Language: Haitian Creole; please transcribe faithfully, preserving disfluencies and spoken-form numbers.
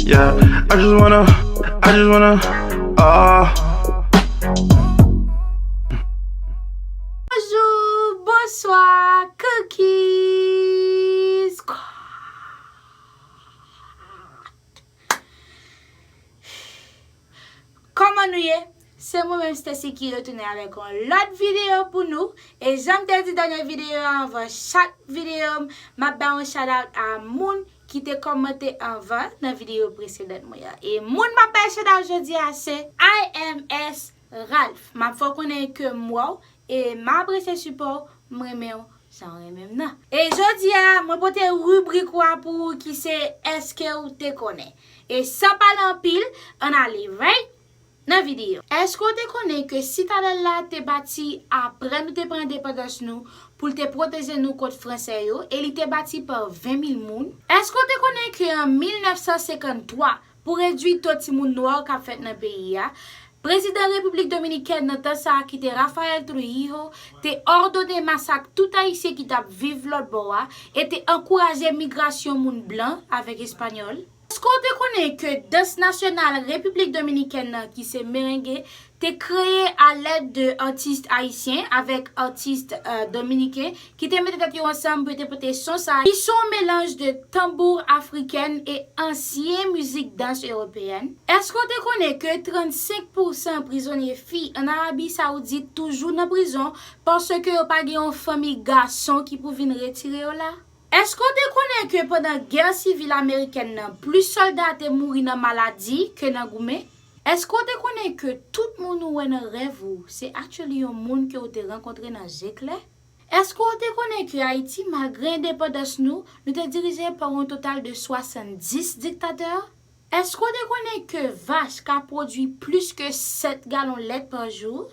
Yeah, I just wanna, I just wanna, ah. Bonjou, bonswa, cookies. Kòman nou ye? Se mwen menm Stacy ki retounen avèk yon lòt videyo pou nou. E jan m te di dènye videyo a, anvan chak videyo, m ap bay yon shout out a moun ki te kòmante anvan nan videyo presedan mwen an. E moun m ap bay shout out jodi a se I M S Ralph. M ap fè w konnen ke m wè w e m apresye sipò w, m renmen w jan w renmen m nan. E jodi a, mwen pote ribrik ou a pou ou ki se èske w te konnen. E san pale anpil, ann ale, right? Nan videyo. Èske w te konnen ke Sitadèl la te bati apre nou te pran endepandans nou pou l te pwoteje nou kont Fransè yo e li te bati pa ven mil moun? Èske w te konnen ke an mil nèf san senkann twa, pou redui to timoun nwa k ap fèt nan peyi a, Prezidan Repiblik Dominikèn nan tan sa a ki te Rafael Trujillo te òdone masak tout Ayisyen ki t ap viv lòt bò a e te ankouraje migrasyon moun blan avèk Espanyòl? Èske w te konnen ke dans nasyonal Repiblik Dominikèn nan ki se merengue te kreye alèd de atis ayisyen avèk atis dominiken ki te mete tèt yo ansanm pou yo te pote son sa ki se yon melanj de tanbou afriken e ansyen mizik dans ewopeyèn? Èske w te konnen ke trannsenk pousan prizonye fi ann Arabi Sawoudit toujou nan prizon paske yo pa gen yon fanmi gason ki pou vin retire yo la? Èske w te konnen ke pandan gè sivil amerikèn nan, plis sòlda te mouri nan maladi ke nan goumen? Èske w te konnen ke tout moun ou wè nan rèv ou se actually yon moun ke w te rankontre nan je klè? Èske w te konnen ke Ayiti, malgre endepandans nou, nou te dirije pa yon total de swasanndis diktatè? Èske w te konnen ke vach ka pwodui plis ke sèt galon lèt pa jou?